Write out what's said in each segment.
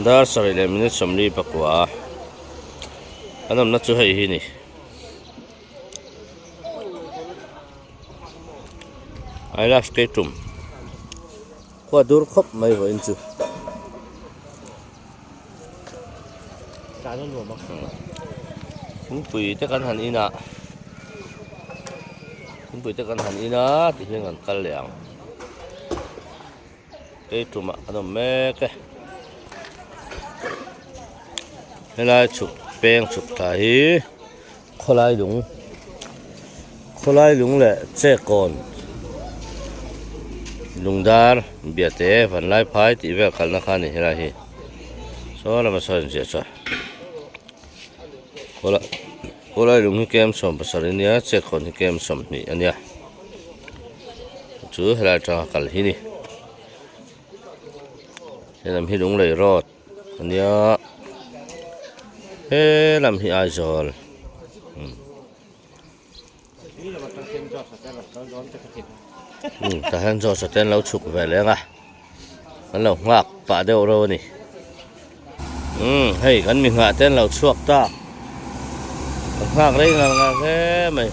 Dar sarih leh minute 49 an awmna chu hei hi a ni. I love Keitum khua dur khawp mai vawiin chu. Thingpui te kan han in a thingpui te kan han in a tihian kan kal leh ang Keitum ah kan awm mek e helai chhuk peng chhuk thla hi khawlai lung khawlai lung leh chekawn lungdar biate vanlai phai tih vel kalna kha a ni helai hi saw lama saw inziah chuan khawlai lung hi kem 70 a nia chekawn hi kem 20 a nia chu helai atanga kal hi a ni helam hi lunglei road. Ania he lam hi Aizawl tah hian George a te an lo chhuk ve leng a an lo nghak pah deuh reuh a ni umm hei kan mi nghah te an lo chhuak ta an nghak rei ngar ngar hle mai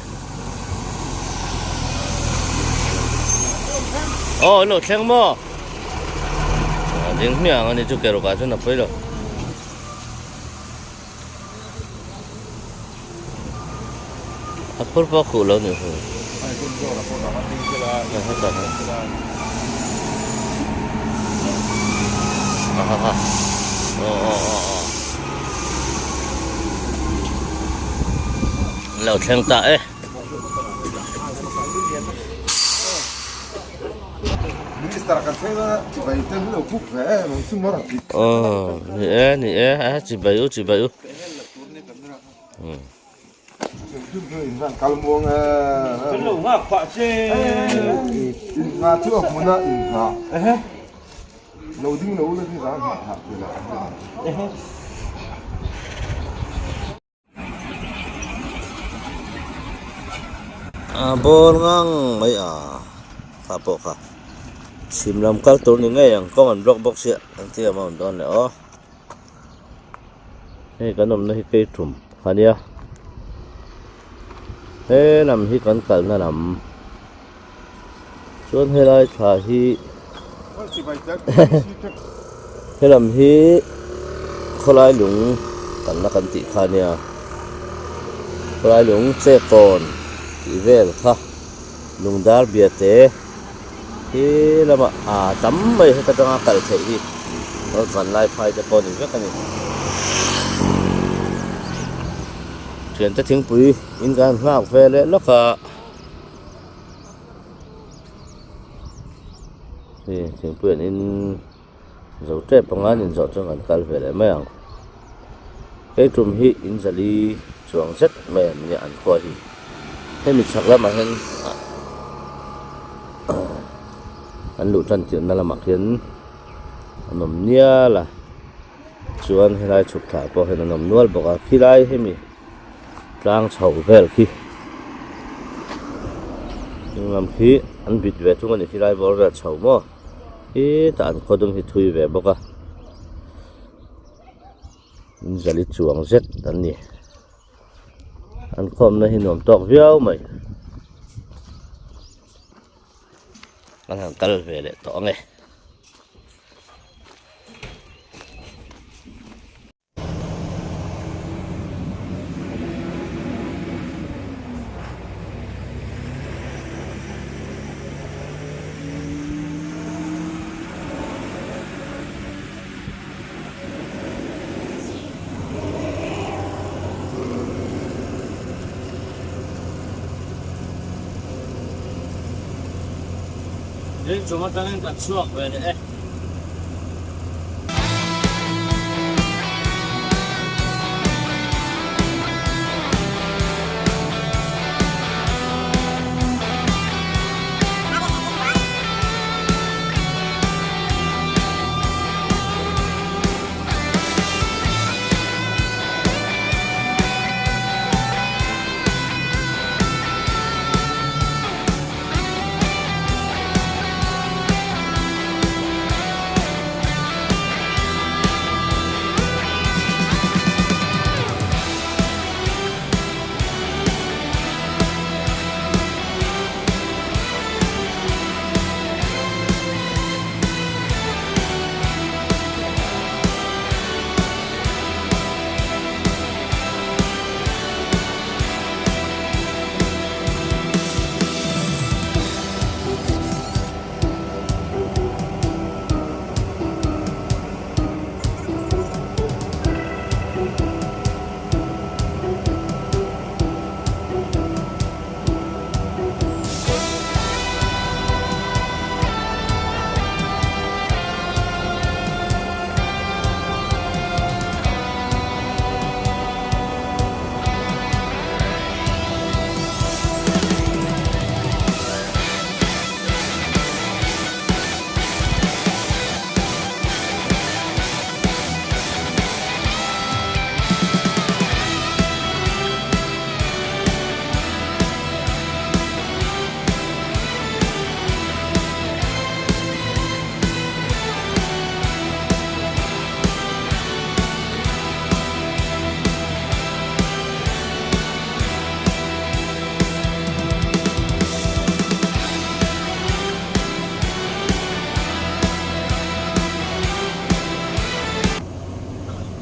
aw an lo thleng maw. A ding hmiah ang a ni chu ke rukah chuan a pawi lo. A phur pawh a khuh lo ni hu. Lo thleng ta e. Minister kan thleng a chibai te min lo buk ve em ang chu mawra tih. Aw ni e ni e a chibai u chibai u. Kal muang e. Kan lo nghak phah che. In ngha chu a hmun a in ngha. Lo ding lo la ni zan hah hah ti la. A bawr ngang mai a kha pawh kha chhim lam kal tur ni ngei ang kawng an block bawk sia engtin a awm dawn le aw hei kan awmna hi keiṭum kha nia he lam hi kan kalna lam chuan helai thla hi helam hi khawlai lung kalna kan tih kha ania khawlai lung chekawn tih vel kha lung dar biate hi lamah ah tam mai heta tanga kal theih hi vanlai phai te pawh a ni vek a ni thiante thingpui in kan nghak ve leh lawk a. Hei thingpui an in zo tep anga an inzawh chuan kan kal ve leh mai ang hei tum hi in zali chuang zet mai an nia an khua hi hemi chhak lamah hian an luh tan tirhna lamah khian an awm nial a chuan helai chhuk thla pawh hian an awm nual bawk a khilai hemi. Tlang chho vel khi eng lam khi an bit ve thung a ni khilai bawr vel chho maw hetah an khaw dum hi thui ve bawk a in zali chuang zet an ni an khawmna hi nuam tawk viau mai an han kal ve leh tawh ang e. Inchung atangin kan chhuak ve leh e.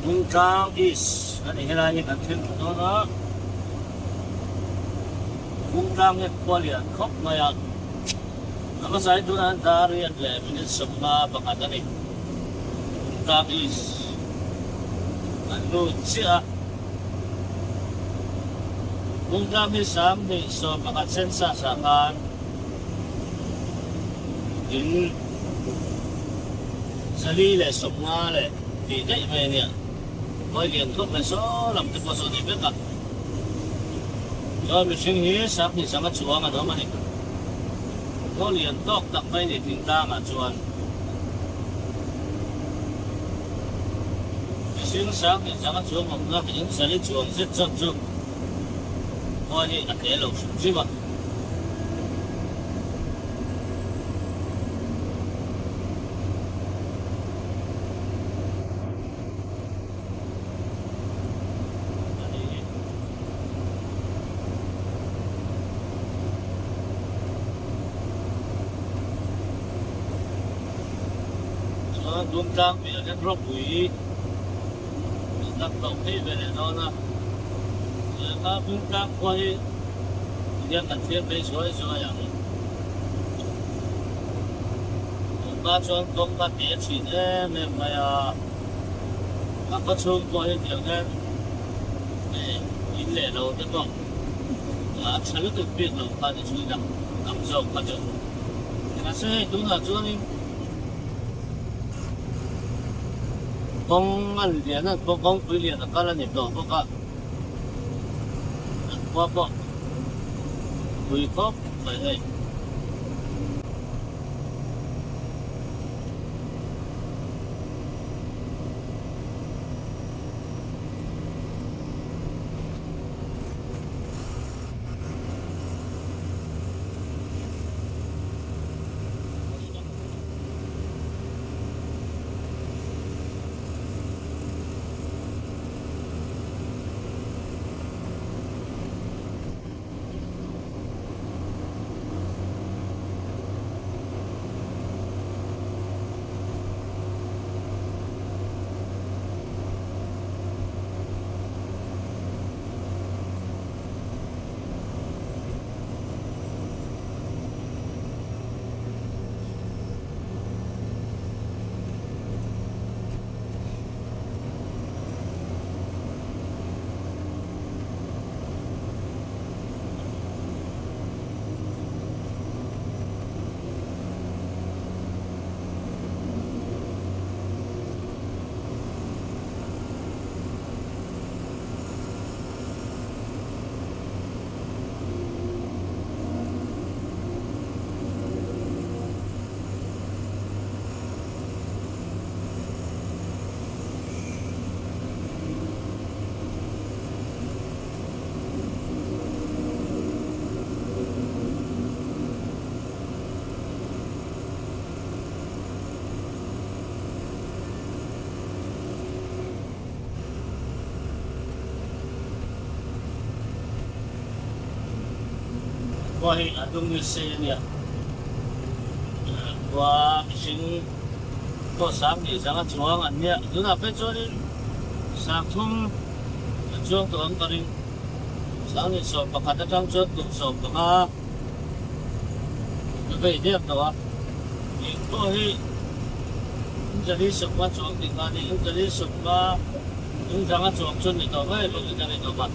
Bungtlang East a ni helai hi kan thleng thla dawn a, Bungtlang hi khua lian khawp mai a, a hmasa hi tunah hian dar riat leh minute sawmnga pakhat a ni. Bungtlang East an lut chiah a, Bungtlang hi sanghnih 11 census ah khan in 450 leh tih daih mai a nia. Khawi lian khawp mai saw lam te pawh saw ni vek a. Chuan mihring hi sanghnih sanga chuang an awm a ni. Khaw lian tawk tak mai ni thingtlangah chuan. Mihring sanghnih sanga chuang awmna in zali chuang zet zawt chu khua hi a tle lo hrim hrim a. Chuan Dungtlang piah hian ropui an tak loh phei ve leh dawn a, kha Dungtlang khua hi tihian kan thlir phei zuai zuai ang. Tunhma chuan kawng ka teh thin em em mai a, a khaw chhung pawh hi tiang hian in leh lo te pawh a tha lutuk bik lo kha ni thin a, tam zawk kha chu. Mahse hei tunah chuanin kawng a lian a, kawngpui lian a kal a ni tawh bawk a, an khua pawh pui khawp mai hei. Khua hi a dung ni se a nia. Khua mihring pawh 2000 zanga chuang an nia. Tunah phei chuanin 3000 an chuang tawh ang ka ring. 2011 atang chuan kum 15 ka vei deuh tawh a. Eng pawh hi Injali sawmnga chuang tih kha a ni. Injali sawmnga inzanga chuang chu ni tawh mai bawk in a ni tawh a.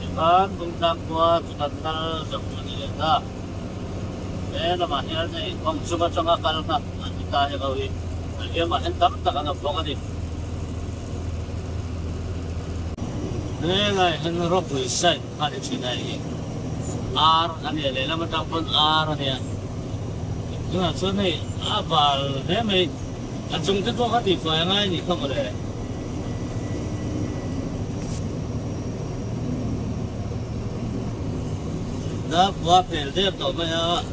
Tikhan Bungtlang khua chu kan kal zawk chu a ni leh ta. He lamah hian hei kawng chung atanga kal kha an ti ta hek ho hi a hliamah hian tam tak an awm bawk a ni. Helai hian ropui side kha ni thin a hei ar a nia lehlam atang pawn ar a nia tunah chuan hei a bal hle mai a chung te pawh kha tihfai a ngai a nih kha mawle. Dar khua pel der tawh mai a,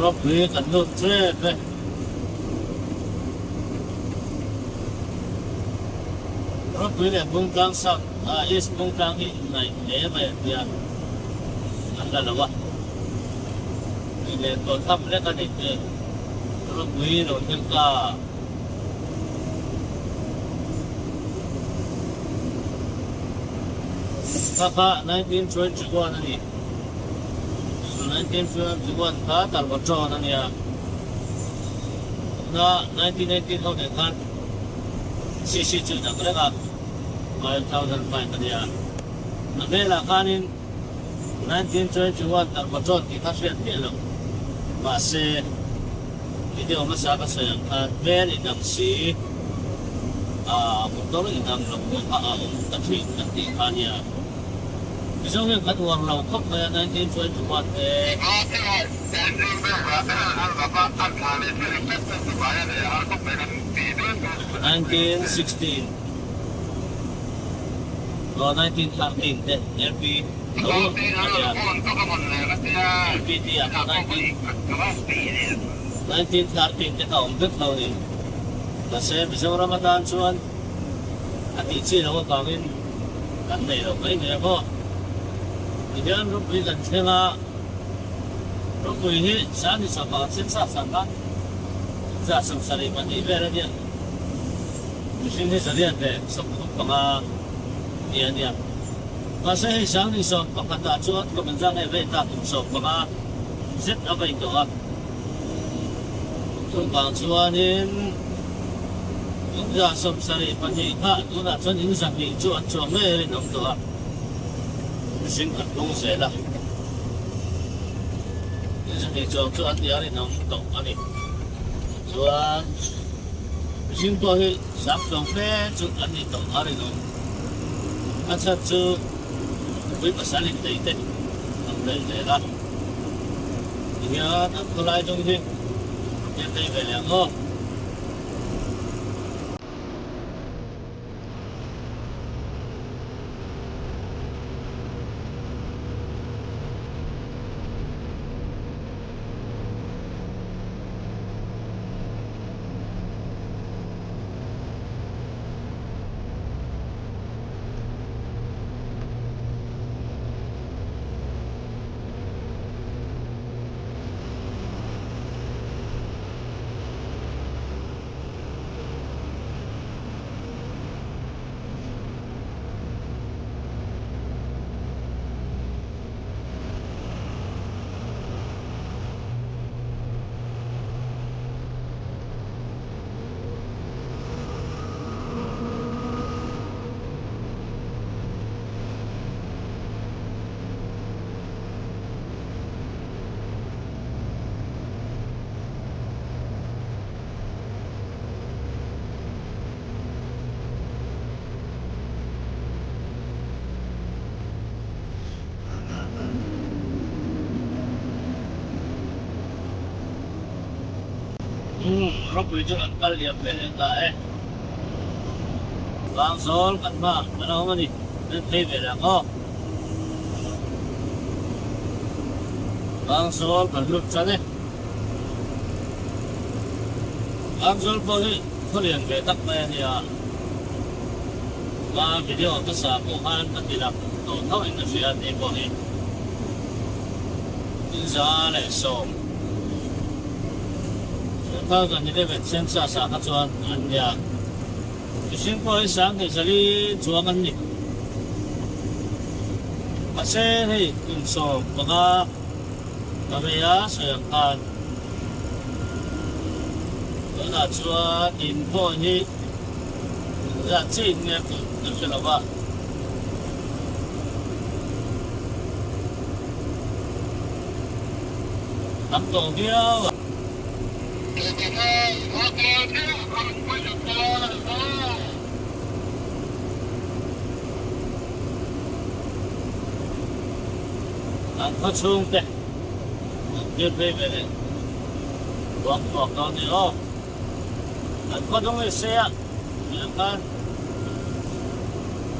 rawpui kan lut ṭep e. Rawpui leh Bungtlang sak ah East Bungtlang hi innaih hle mai a tia an la lo a, tih leh tawh tham lek a ni te rawpui lo thleng ta. Kha kha 1921 a ni. 1921 kha Tarbaṭawn a nia. Tuna 1918 ho nen khan CC chu dak reng a, 5005 a nia. A hmelah khanin 1921 Tarbaṭawn tih kha hriat miah lo. Mahse. Video hmasa ka sawi ang khan hmel inang si a motor inang lo pawh kha a awm ta thin kan tih kha nia. Mizo hian kan uar lo khawp mai a 1921 te. 1916 or 1913 te LP tho a nia. LPT ah kha 1913 te kha awm vek lo ni. Mahse Mizoram atan chuan a tih chi loh avangin kan nei lo mai mai a maw. Tihian ropui kan thleng a, ropui hi Sani Sapa Sensa Sangha 172 vel a nia. Mihring hi 135 ni a nia. Mahse hei 2011 ah chuan Kawmenzang nge vei tak kum 15 zet a vei tawh a. Chuvang chuanin in 72 kha tunah chuan in 200 chu an chuang ngei a rinawm tawh a. Mihring an pung zel a. In 200 chuang chu an nih a rinawm tawh a ni. Chuan mihring pawh hi sang tlawng fe chu an ni tawh a rinawm. A chhan chu nupui pasal intei te an rel zel a. Tihian an khawlai dung hi an tei ve leh ang aw. Ropui chu kan kal liam ve leh ta e. Vangzawl kan hma kan awm a ni. Kan phei ve leh ang aw. Vangzawl kan lut tan e. Vangzawl pawh hi khaw lian ve tak mai a nia. Ka video ka sa pawh khan ka ti lang tawh tho in ka hria tih pawh hi 110 2011 census ah kha chuan an nia. Mihring pawh hi 20,000 chuang an ni. Mahse hei kum 15 ka vei a sawi ang khan tunah chuan in pawh hi zat chin nge tih ka hre lo va. Tam tawh viau a. An khaw chhungte an thlir phei ve leh ruang chhuak dawn ni aw. An khaw dung i se a, tiang khan.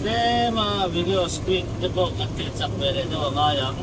Tlema video speed te pawh kan tih chak ve leh deuh a ngai ang.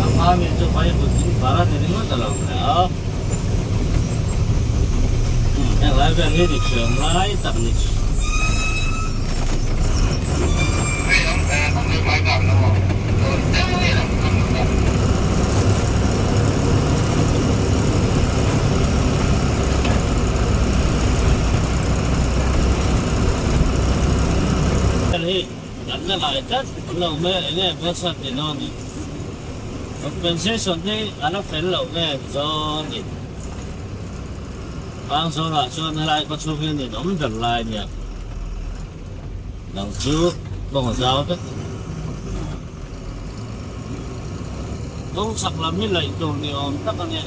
A hma mi chu vai kut in var a ni ringawt a lo nia a. Heng lai vel hi ni thiam lai tak ni. Hi kan la lai tlat lo mai a enge buatsaih ni dawn ni compensation hi a la fel loh nge dawn ni Pangzawlah chuan helai khawchhung hi nin awm ber lai a nia. Dang chu kawng a zau vek. Kawng chhak lam hi laih tur ni awm tak a nia.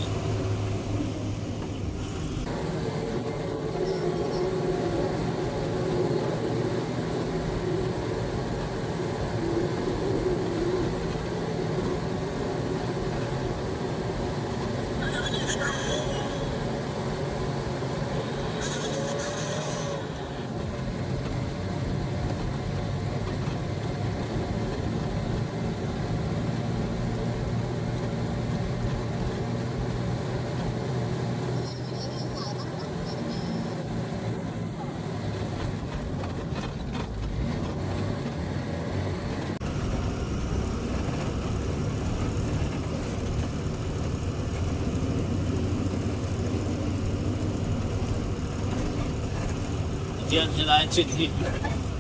Tian helai chin hi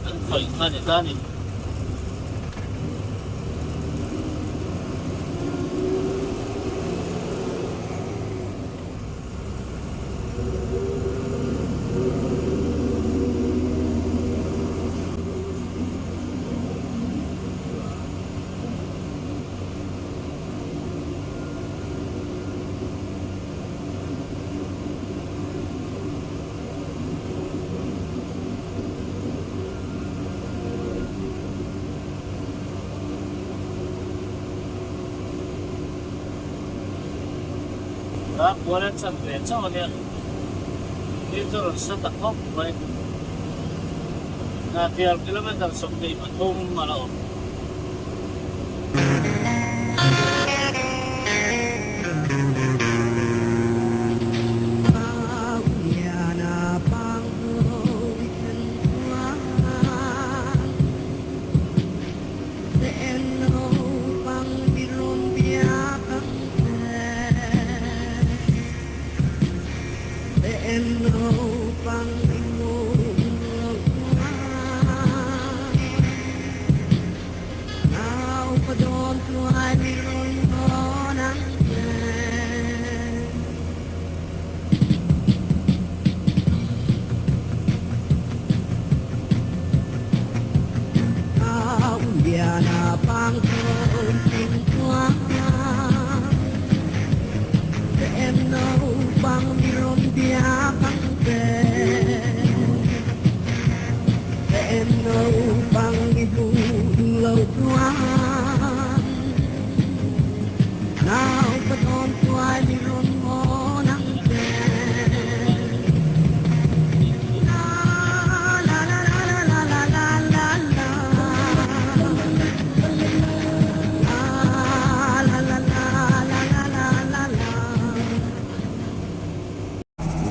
an khawih kha ni ta ni. Ram kual an chan ve chauh a nia, thil chu rawn sa ta khawp mai. Hnahthial kilometre 23 a la awm.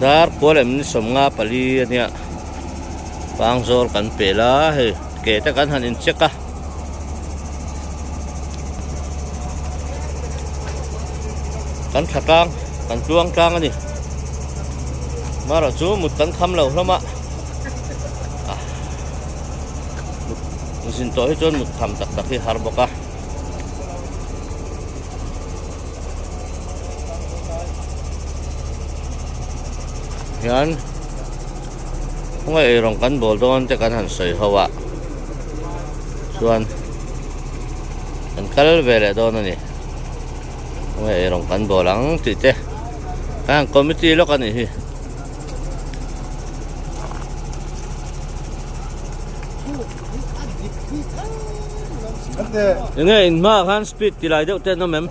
Dar kual em ni 54 a nia pangzawl kan pel a hei ke te kan han in check a. Kan tha tlang kan tluang tlang a ni marawh chu mut kan kham lo hlawm a mut zin tawh hi chuan mut kham tak tak hi har bawk a. Hian khawngaih eirawng kan bawl dawn te kan han sawi ho a chuan kan kal ve leh dawn a ni khawngaih eirawng kan bawl ang tih te kan han committee lawk a nih hi. Enge in hmaah khan speed ti lai deuh te an awm em?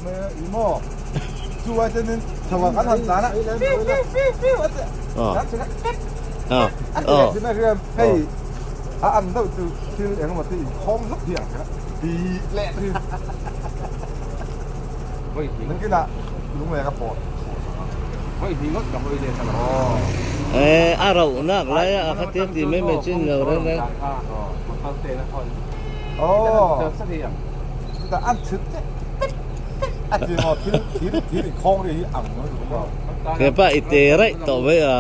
A rauh nak lai a khatia ti mai mai chin lo reng reng. Hepa i te raih tawh mai a.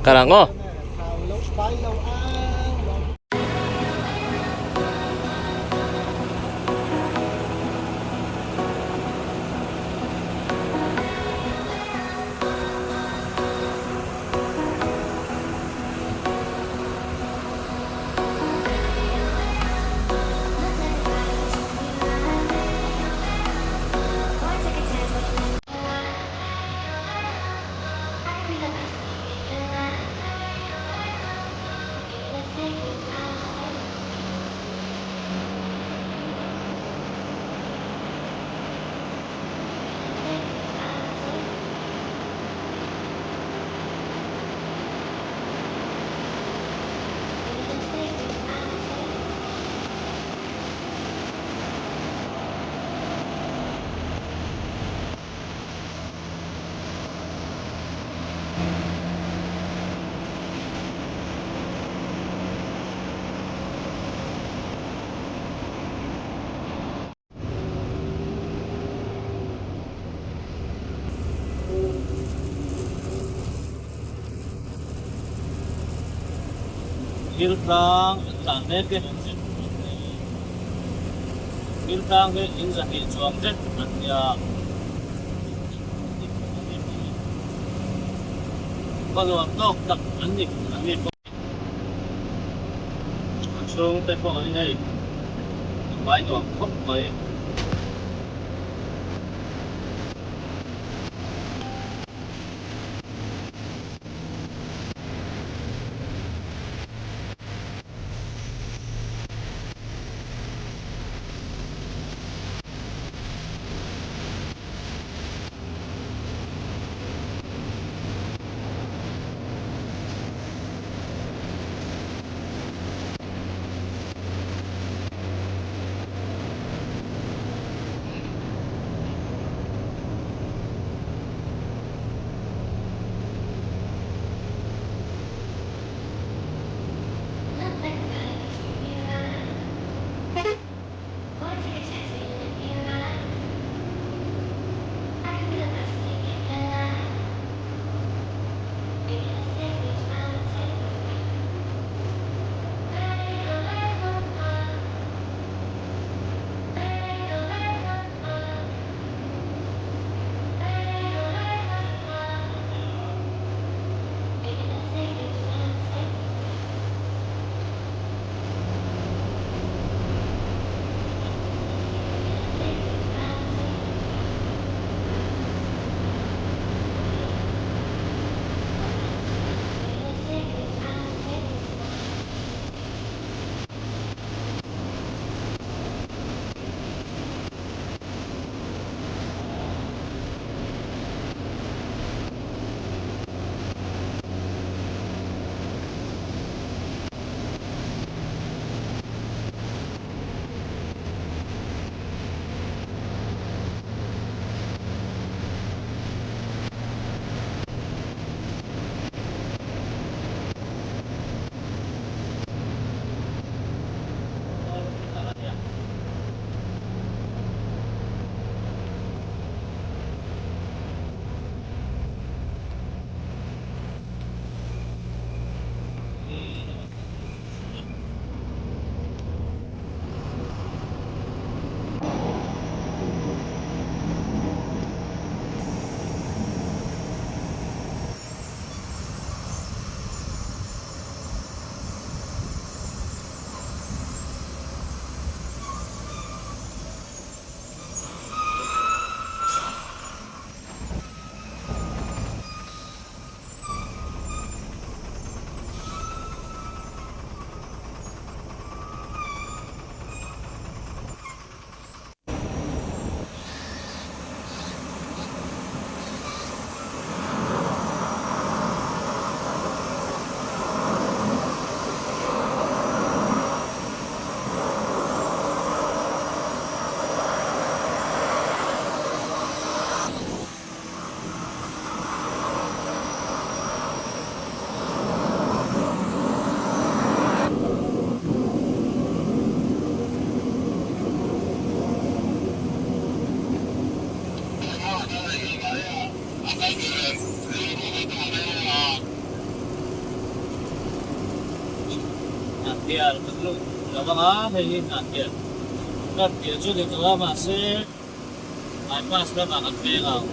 Ka rang aw. Thil tlang an tlan mek e. Thil tlang hi in 200 chuang zet an nia. Ka nuam tawk tak an ni an ni pawh. A chhungte pawh hi hei a hmai nuam khawp mai. Hnahthial kan lut lo vang a, hei hi Hnahthial kan tih chu ni tawh a, mahse bypass lamah kan peng ang.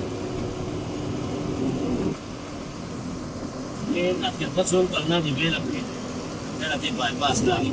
Tin, Hnahthial khaw chhung kalna ni vel ang hi, hela hi bypass lam.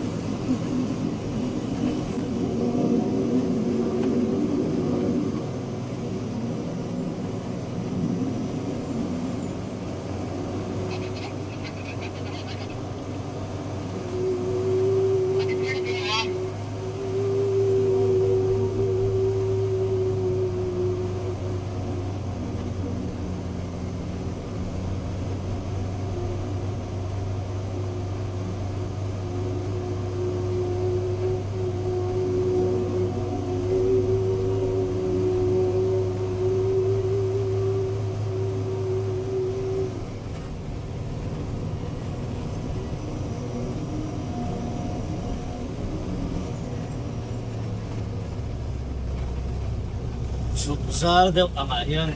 Chhuk zal deuh angah hian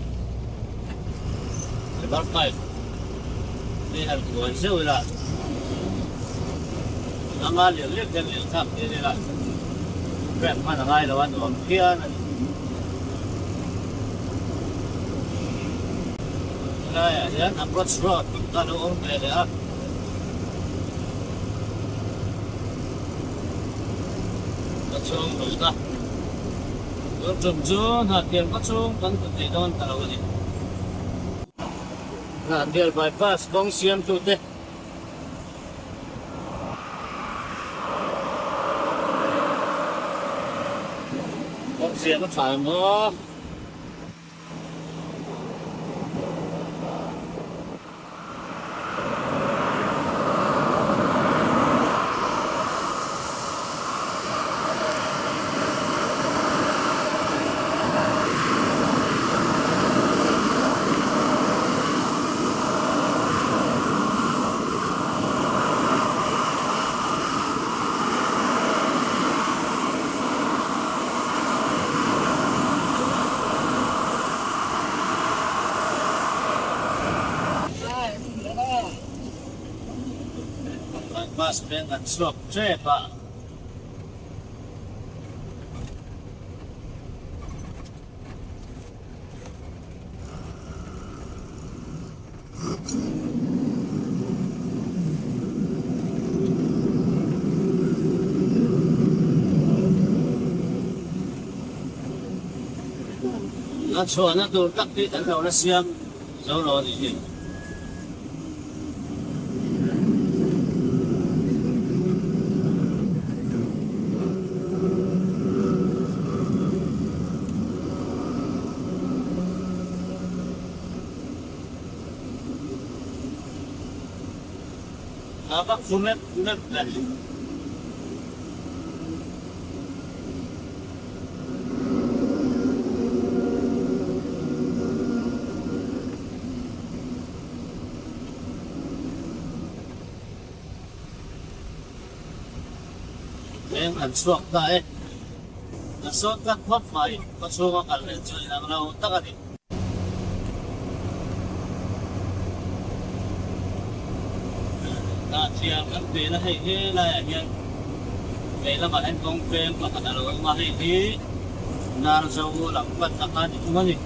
number 5 hi han kuai zeuh ila anga lian lek hian leh thlak tir ila brake hman a ngai lo a nuam phian a ni. Helaiah hian approach road a lo awm ve leh a. Ka chhung lut a, tun tum chu Hnahthial khaw chhung kan hmu thei dawn ta lo a ni. Hnahthial bypass kawng siamtute. Kawng siam a tha em aw. Bus peng an chhuak tep a. A chhuahna tur tak hi kan lo la siam zo lo a nih hi. A va khu mep mep ve. Eng an chhuak ta e. A sawn tak khawp mai, khaw chhunga kal leh chu inang lo tak a ni. Hnahthliar kan tih na hei hi laiah hian vei lamah hian kawng peng pakhat a lo awm a, hei hi Darzo lam pan a kha ni thung a ni.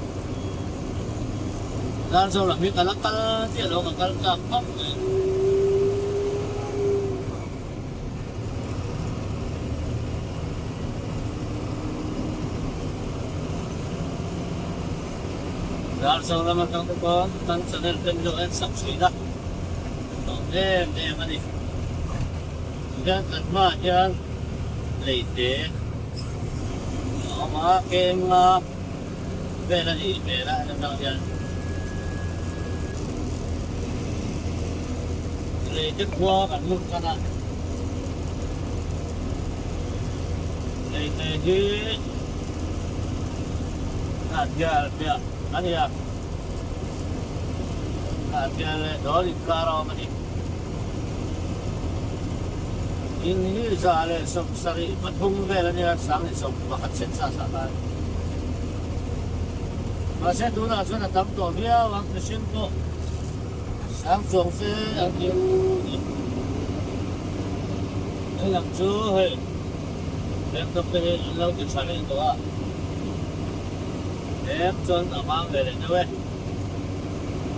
Darzo lam hi ka la kal chiah lo, ka kal chak khawp mai. Darzo lam atang te pawn kan channel te min lo en sak thin a, hlawm em em a ni. Tihian kan hmaah hian leite a awm a, kenga vel a nih hmel a heti atang hian. Leite khua kan lut tan a, leite hi Hnahthial piah a ni a, Hnahthial leh dawl inkar a awm a ni. In hi 173 vel a nia, 1011 chet sa sa khan. Mahse tunah chuan a tam tawh viau ang, mihring pawh sang chuang fe ang tih a ni. Helam chu hei laptop te hi an lo ti tha leh tawh a, tlem chuan a vang ve leh deuh e.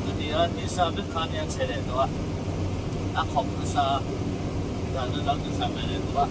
A ti a, tisa vek khan hi a chhe leh tawh a, a khawp nasa a, dan an lo ti tha ve leh tawh a.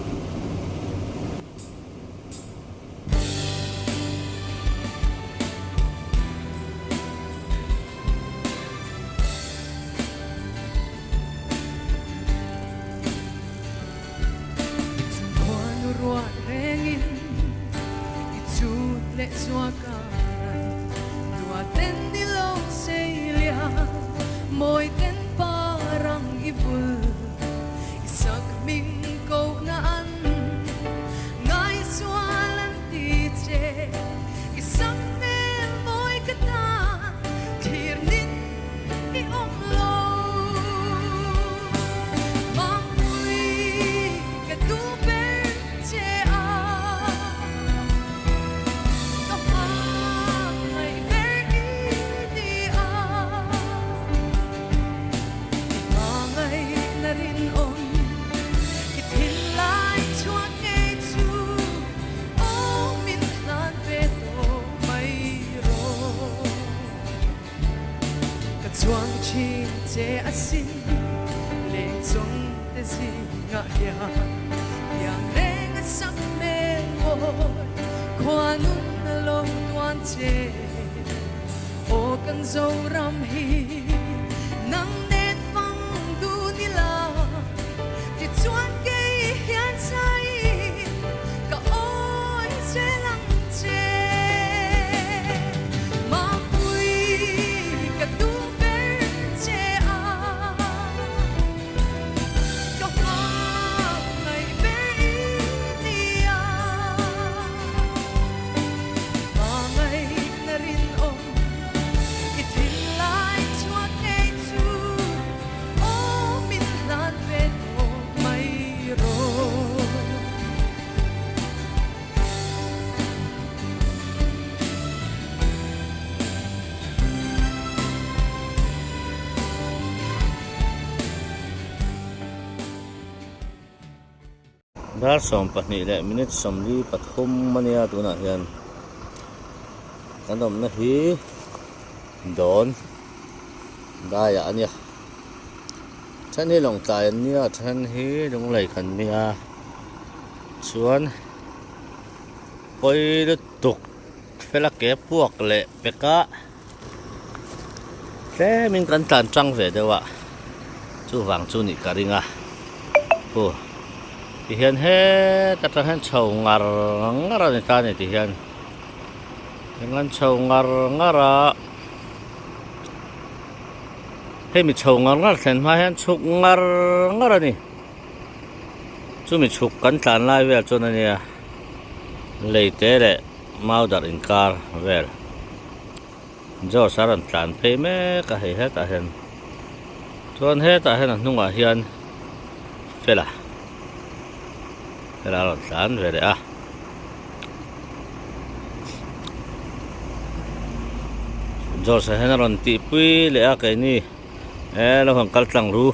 Dar 12 leh minute 43 a nia tunah hian kan awmna hi dawn daiah a nia then hi lawngtlai an nia then hi lunglei kan nia chuan pawi lutuk fela ke puak leh pek a tlemin kan tlan tang ve deuh a chuvang chu nih ka ring a hu tihian heta tang hian chho ngar ngar a ni ta a ni tihian eng an chho ngar ngar a hemi chho ngar ngar thlen hma hian chhuk ngar ngar a ni chumi chhuk kan tlan lai vel chuan a nia lei te leh mau darh inkar vel George a rawn tlan phei mek a hei hetah hian chuan hetah hian a hnungah hian fela fela a rawn tlan ve leh a. George a hian a rawn tihpui leh a keini e lo han kal tlang ru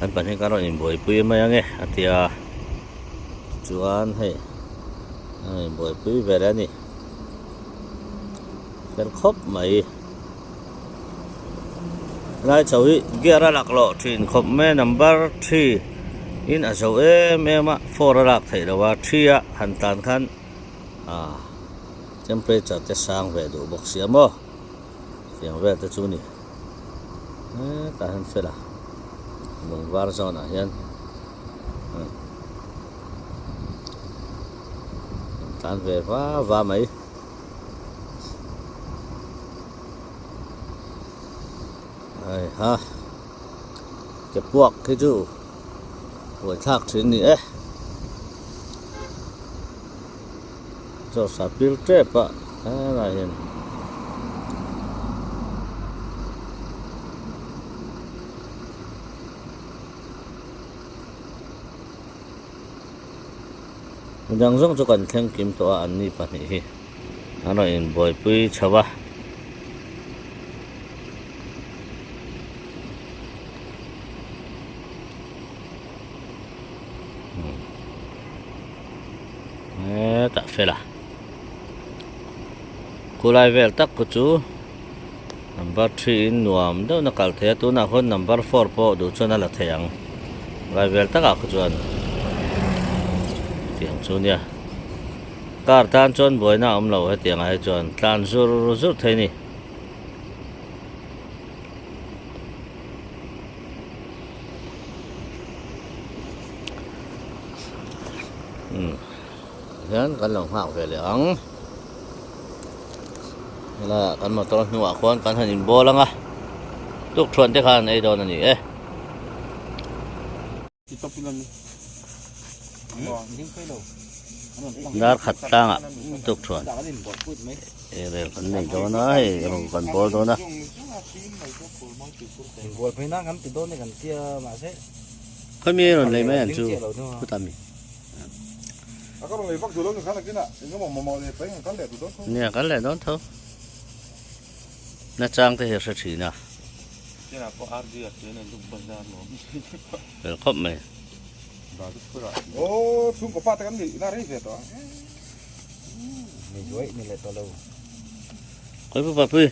an pahnih kan rawn inbuaipui mai ange a ti a chuan hei a rawn inbuaipui ve leh a ni fel khawp mai lai chho hi gear a laklawh thin khawp mai a number three in a zo em em a four a lak theih loh a three a han tan khan ah temperature te sang ve duh bawk sia maw tiang vel te chu a ni hetah hian fel a lung var zawn ah hian an tlan ve va va mai. Ai ha ke puak khi chu buai thlak thin ni e chaw sa pil tep a helai hian midang zawng chu kan thleng kim tawh a an ni pahnih hi. An rawn inbuaipui chho a. Khutah fela khulai vel tak khu chu number three in nuam deuhna kal thei a tunah khuan number four pawh duh chuan a la thei ang khulai vel takah khu chuan tiang chu nia car tan chuan buaina a awm lo hetiang ah hi chuan tlan zur zur thei a ni. Umm hian kan lo nghak ve leh ang helaiah kan motor hnuah khuan kan han inbawl ang a tukthuan te khan ei dawn a ni e. Dar khat tlangah tukthuan ei rel kan nei dawn a hei rawng kan bawl dawn a. Khawimi rawn lei mai ang chu khutah mi. Nia kan leh dawn tho. Nachang te hi a hre thin a. Fel khawp mai. Khawi pu papui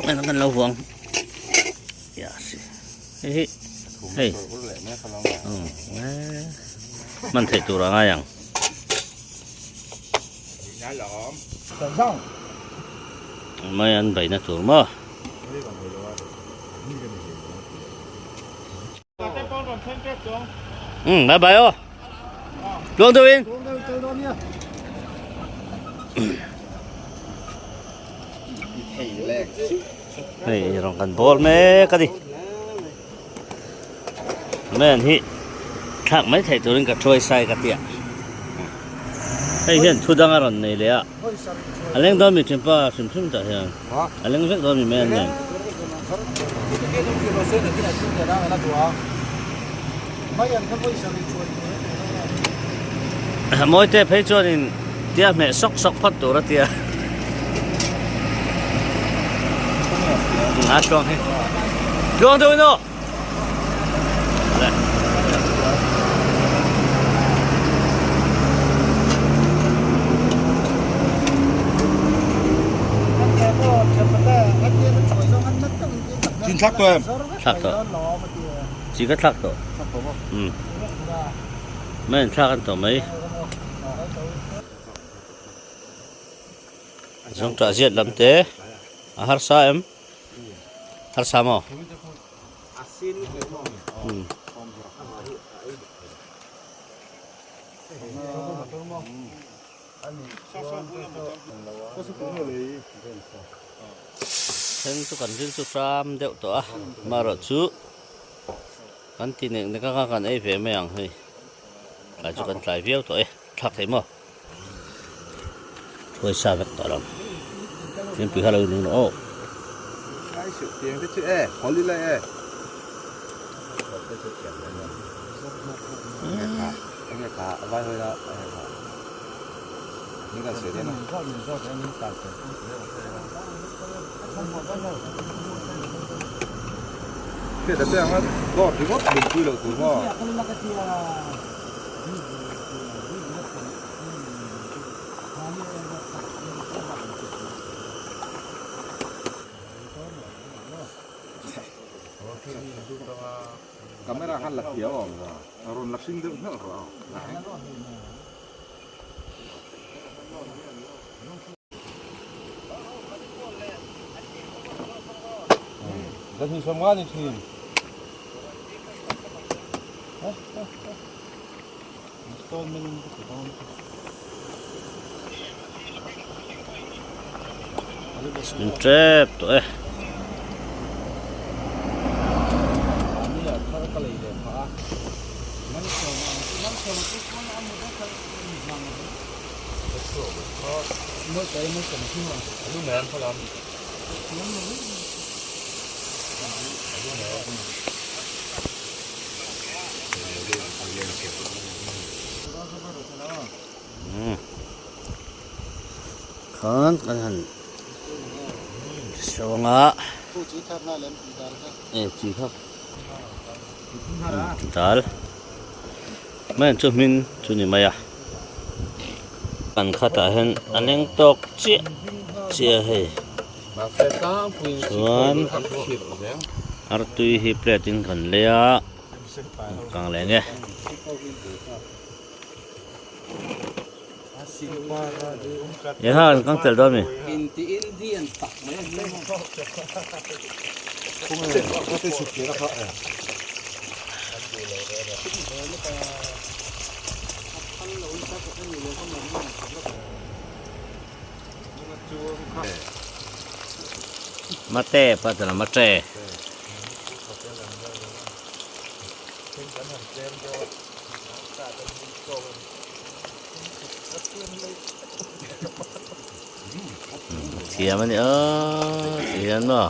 kan lo huang. Ya si. Hei hi. Hei. Man theih tur a ngai ang. Mai an beihna tur maw? Umm bye bye aw. Tluang deuh in. Hei rawng kan bawl mek a ni. Men hi thlak mai theih turin ka thuai sai ka tia. Hei hian thu dang a rawn nei leh a. A leng dawn mi thinpa hrim hrim tah hian. A leng vek dawn mi mai an nen. Mawite phei chuanin tia hmeh sawk sawk phawt tur a tia. A tluang hi. Tluang deuh in aw. Thlak tawh em? Thlak tawh. Chi ka thlak tawh. Umm. Mai an thlak an tawh mai. Zawngṭah ziat lam te a harsa em? Harsa maw? Umm. Then chu kan ril chu hram deuh tawh a, amaherawhchu kan ti nek nek anga kan ei ve mai ang hei. Tlai chu kan tlai viau tawh e, thlak thei maw? Thuai sa vek tawh lo. Fiampui kha lo inung rawh aw. Camera khan la thiam awm lo a rawn la hring deuh hneuh rawh Min tep tawh e. Khan kan han sawng a e chi kha dal mai an chu hmin chu ni mai a. Kan khatah hian a leng tawk chiah chiah a hei chuan artui hi plate in kan lei a kang leh nge. Eha an kang tel dawn mi. Mate pa mate. Thiam a ni aw ti hian maw.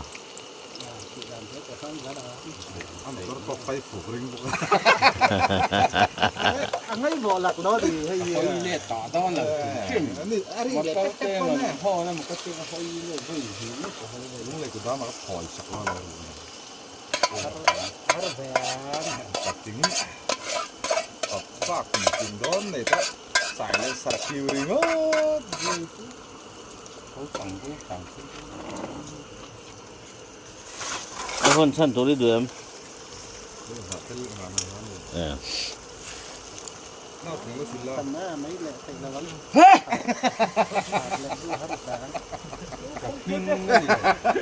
Bak kum dawn nei ta sai leh sar kiu ringawt zui chu tho tang chu tang chu. A hawn chhan tur i duh em?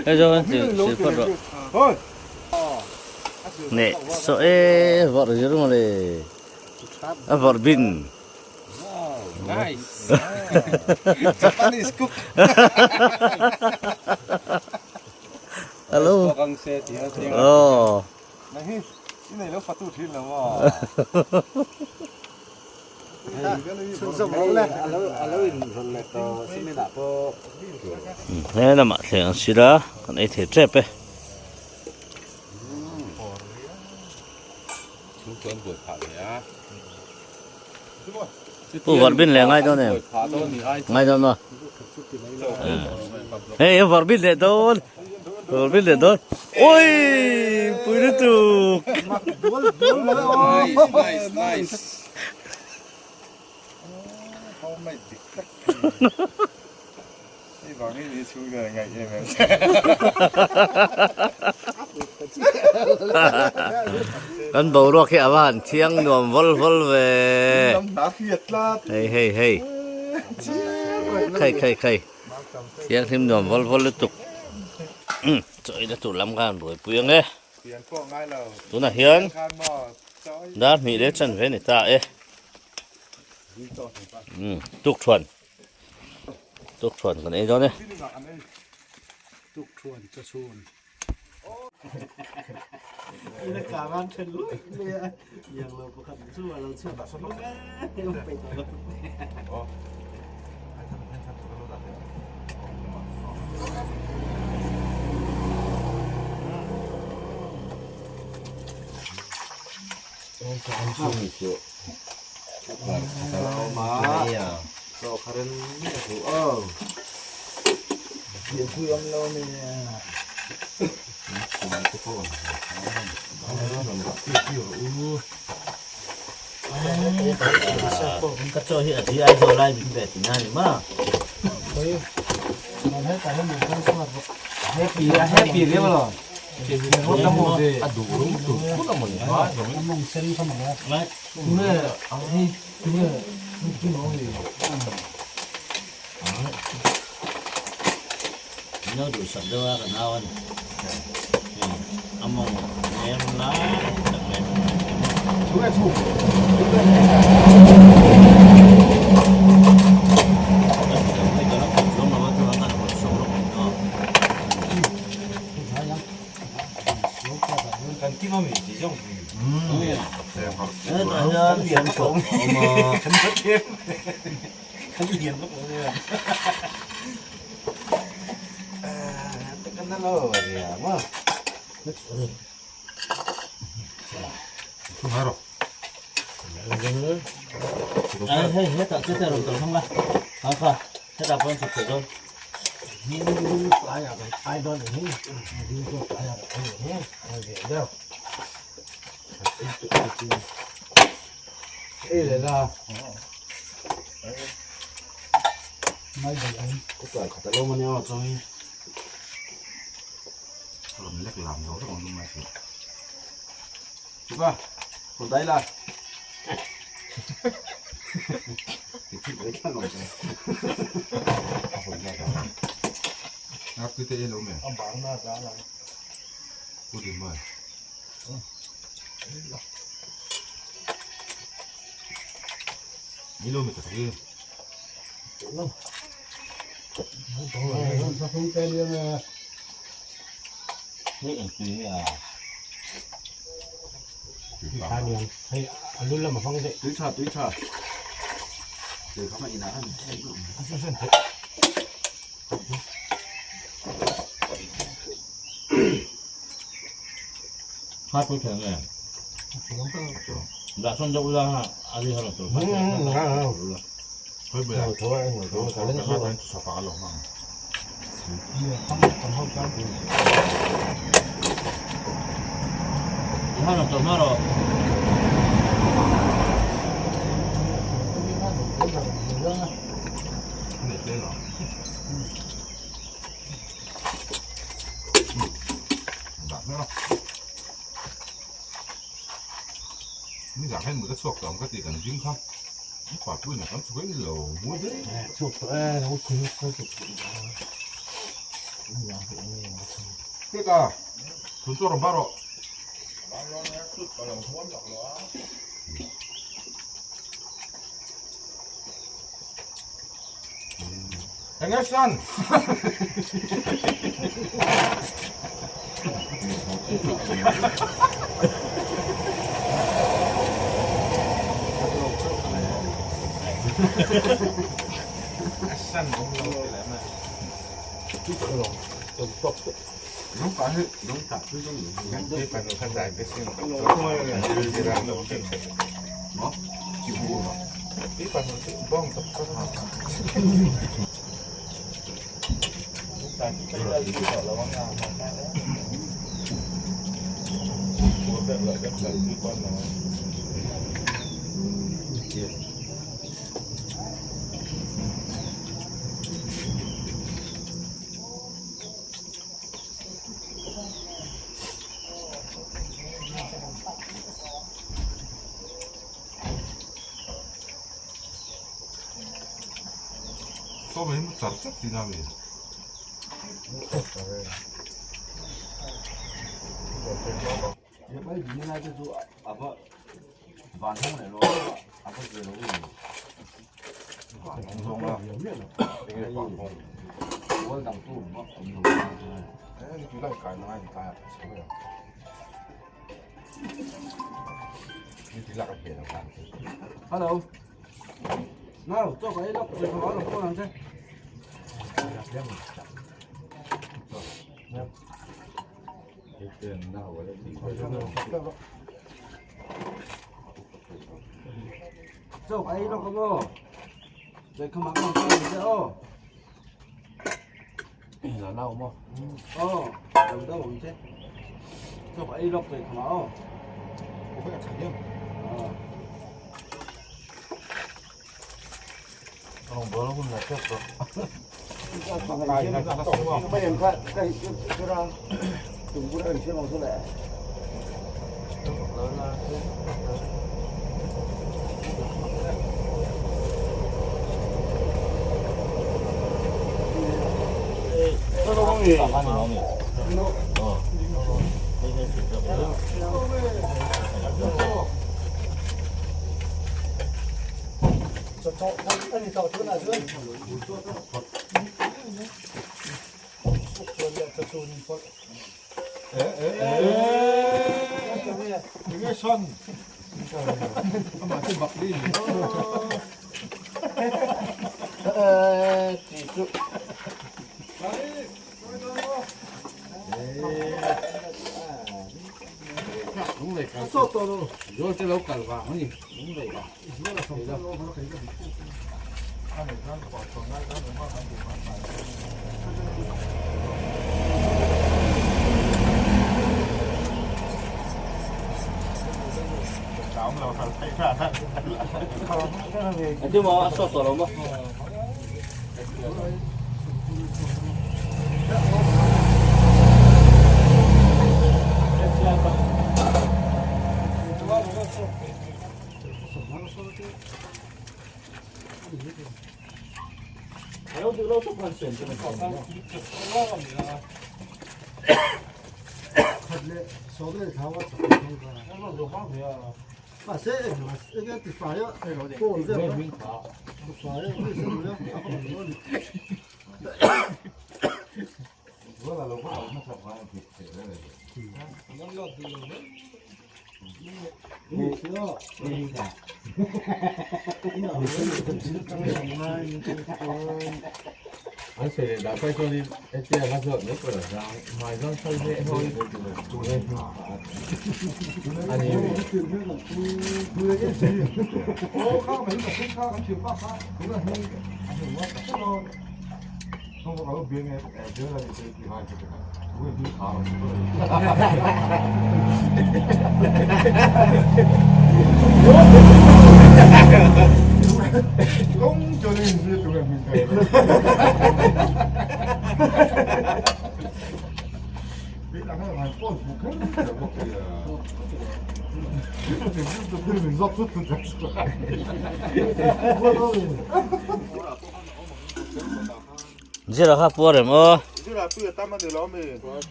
Hei zawng hian thil phawt rawh. Neh saw e vawrh zir mawle a vawrh bin. Nice. Japanese cook. Hello. Oh. He lamah thleng an sir a kan ei thei tep e. Pu Varbin leh ngai dawn em? Ngai dawn maw? Hei Varbin leh dawn. Varbin leh dawn. Oi! Pui lutuk. Nice, nice, nice. Hei vang hi ni chhung hian a ngaih em em che. Kan boruak hi a va han thiang nuam vawl vawl ve. Lam hna hriat tlat. Hei hei hei. Khai khai khai. Thianghlim nuam vawl vawl lutuk. Chaw ina tur lam khan buaipui ang e. Tunah hian dar hnih leh chanve a ni ta e. Tukthuan. Tukthuan kan ei dawn e. Tukthuan cha chhun. Ina karan then lui lui a. Yang lo pakhat chu a lo chhuak bawk a. Peih tawh lo. Ka chaw hi a thi ai zo lai min ve ti na ni ma. Happy riau lo. Nau duhsak deuh a ka nau a ni. A mawng nem lai tak mai a Ati mo a sawt tawh lo maw? Zira kha puar em aw.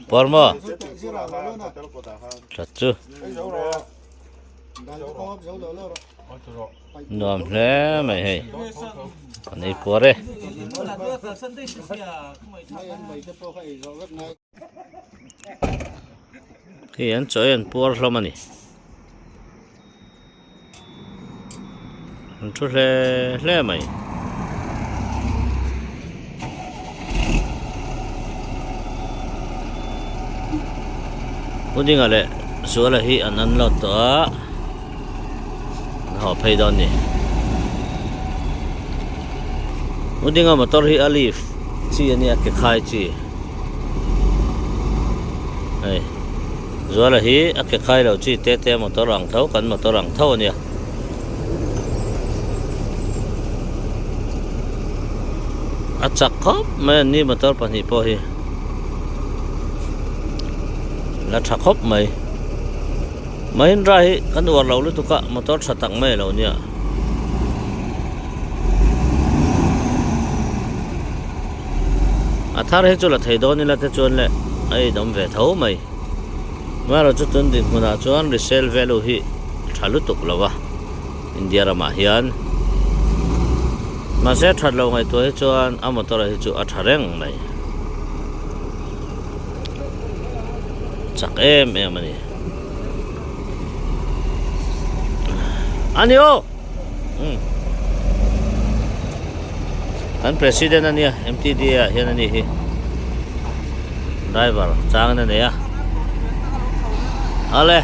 Puar maw? That chu. Nuam hle mai hei. An ei puar e. Hei an chaw hi an puar hlawm a ni. An thu hle hle mai. Pudinga leh Zuala hi an unload tawh a, an haw phei dawn a ni. Pudinga motor hi a leaf chi a nia ke khai chi. Hei Zuala hi a ke khai lo chi te te motor ang tho kan motor ang tho a nia. A chak khawp mai an ni motor pahnih pawh hi la tha khawp mai. Mahindra hi kan uar lo lutuk a motor tha tak mai a lo nia. A thar hi chu la thei dawn ila te chuan le a inawm ve tho mai. Amaherawhchu chu tun dinhmunah chuan resale value hi tha lutuk lo a India ramah hian. Mahse that lo ngaihtuah hi chuan a motor hi chu a tha reng mai. Chak em em a ni. A ni aw! Kan president a nia M_T_D ah hian a ni hi driver chang in a nei a ale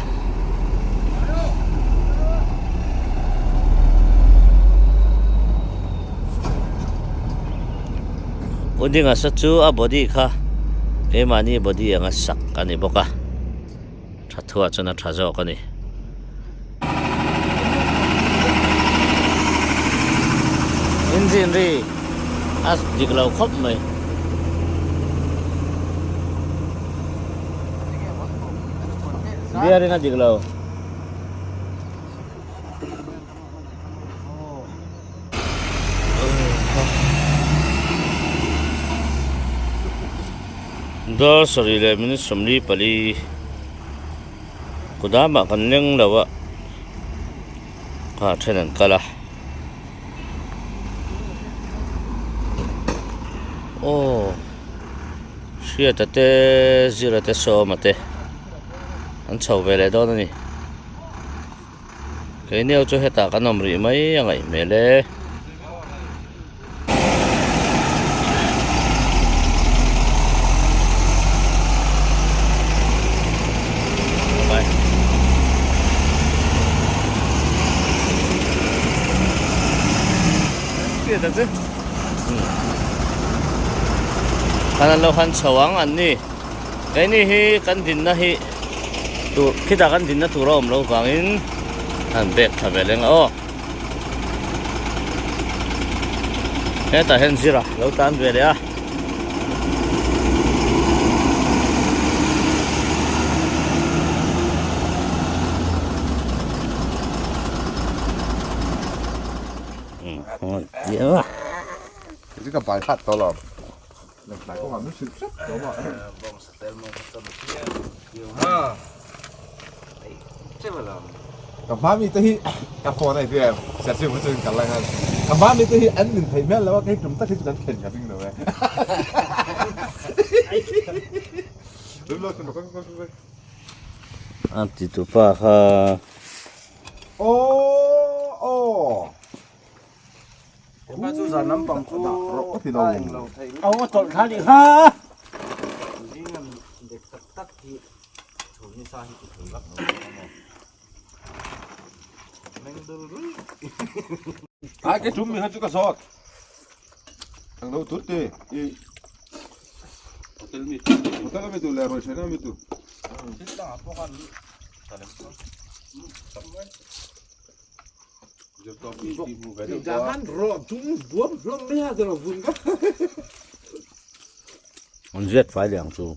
u dinga sa chu a body kha keimahni body anga sak a ni bawk a tha thuah chuan a tha zawk a ni. Engine ri a dik lo khawp mai. Bearing a dik lo. Dar sarih leh minute 44. Kudamah kan leng lo a, kha then an kal a. Aw Hriata te Zira te Sawma te an chho ve leh dawn a ni. Keini ho chu hetah kan awm rih mai a ngaih hmel e. Khan an lo han chho ang an ni keini hi kan dinna hi tur khitah kan dinna tur a awm loh vangin an bag tha ve leng a aw. Hetah hian zira lo tan ve leh a. Ka bai khat tawh lo. Ka hma mi te hi ka phone a tia serchhip chu in kal lai khan ka hma mi te hi an nin theih hmel lo a kei tum tak hi chu kan khen ka ring lo e. A ti tupa kha. Aw aw. Ai cái chúng mình hơn chú cả sọt. Thằng đâu tút đi. Đi. Hotel mi tu le rồi sẽ mi tu. An ziat fai leh ang chu.